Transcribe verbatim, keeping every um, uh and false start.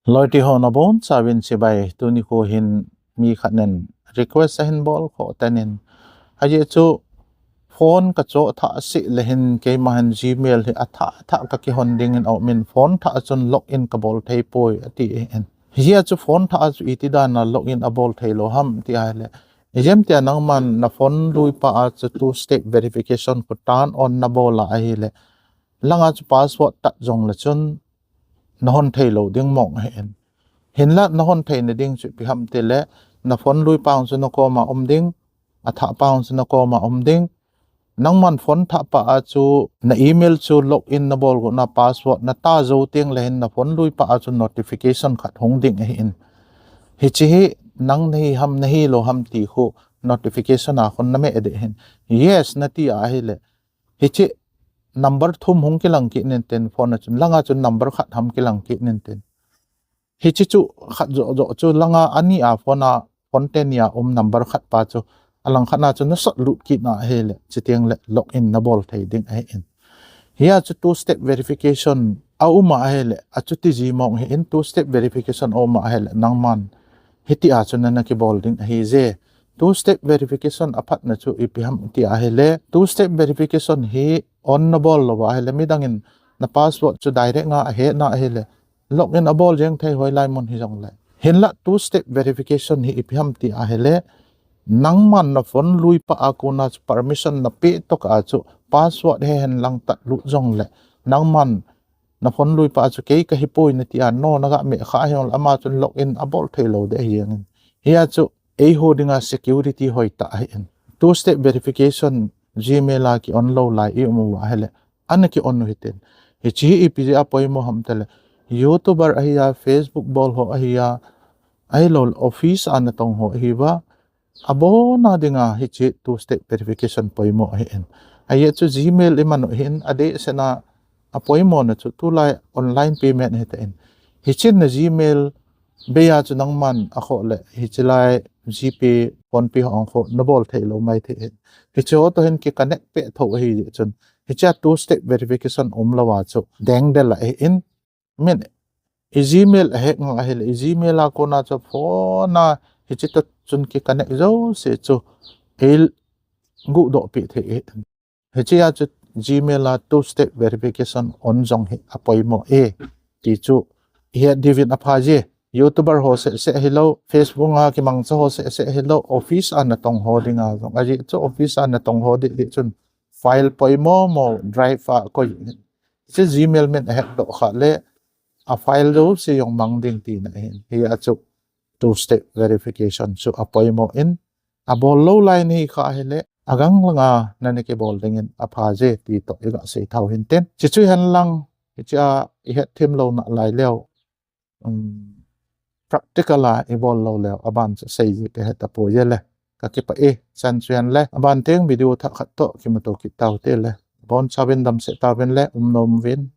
Loi ti ho nabonchauvin chibai, tuni kho hin mi khat nen request ahin bol kho tenin. Ajeh chu phone kachoh thah seh le hin keima hin Gmail hi athah thah kakihon dingin aumin phone thah a chun login kabol thei poi ati ahin. Hijeh a chu phone thah a chu iti dan a login abol thei lou ham ti ahile. Ijemtia nangman na phone lui pa a chu two step verification khu turn on nabol a ahile. Langa chu password tat jong le chun nahon thei lou ding mong ahin. Hinla nahon theina ding chu ipi ham tile, na phone lui pa chu nakoma um ding, athah pa chu nakoma um ding. Nangman phone thah pa a chu na email chu login nabol got na password nata jou teng le hin na phone lui pa a chu notification khat hung ding ahin. Hiche hi nang nahi ham nahi lou ham ti khu notification a khun nameh ding ahin. Yes nati a ahile. Hiche number thum hung kilang kit nin tin phone a chun langa chun number khat ham kilang kit nin tin. Hiche chu khat joh joh chu langa ani a phone a phone teni a um number khat pa chu alang khat na chu nasot lut kit na ahile chuteng le login nabol thei ding ahin. Hia chu two step verification aum a ahile achuti ji mong ahin two step verification aum a ahile nangman hiti a chu nana kibol ding ahije. Two step verification aphatna chu ipi ham ti ahile two step verification hi on nabol lou a ahile midangin na password chu direct nga ahe na ahile login abol jeng thei hoilai mun hijong le. Hinla two step verification hi ipi ham ti ahile nangman na phone lui pa a kona chu permission napeh tokah a chu password he hen lang tat lut jong le nangman na phone lui pa a chu kei kahi poi nati a no naga meh kha hijong le ama chun login abol thei lou ding ahi jengin. Hia chu eiho dinga security hoitah ahin. Two step verification Gmail a ki on lou lai i um u ahile ana ki on u hitin. Hiche hi ipi jeh a poimo ham tile YouTuber ahi a, Facebook bol ho ahi a, ahilou office a natong ho ahi uva. Abona dinga hiche two step verification poimo ahin. Ajeh chu Gmail iman u hin adeh sena apoimo na chu tulai online payment ahitan. Hichen na Gmail bei a chu nangman akhoh le hiche lai GPay, PhonePe ho ang kho nabol thei lou mai thei hin. Hiche ho to hin ki connect peh tho ahi jeh chun. Hiche a two step verification um lou a chu deng del ahin. Min i Gmail ahack nga ahile i Gmail a kona chu phone a hiche to chun ki connect jouse chu ei guhdoh peh thei ahin. Hiche a chu Gmail a two step verification on jong hi apoimo e ti chu ihet diuvin apha je. YouTuber ho seh seh hilou, Facebook a kimangcha ho seh seh hilou, office a natong ho dinga jong. Ajeh chu office a natong ho ding ding chun file poimo mo drive a koi. Hiche Gmail min ahack doh kha le a file jouse jong mang ding tina ahin. Hia chu two step verification chu apoimo in abol lou lai nahi kha ahile agang langa nana kibol dingin apha je ti toh iga sei thau hintin. Hiche chu hen lang hiche a ihet thim lou nalai leu. Um, practical a ibol lou leu aban chu sei ji kahe tapoi le. Kakipah e, chan chu hen le. Aban teng video thah khat toh kimuto kit tau te le. Bonchauvin damsel tauvin le, um nom uvin.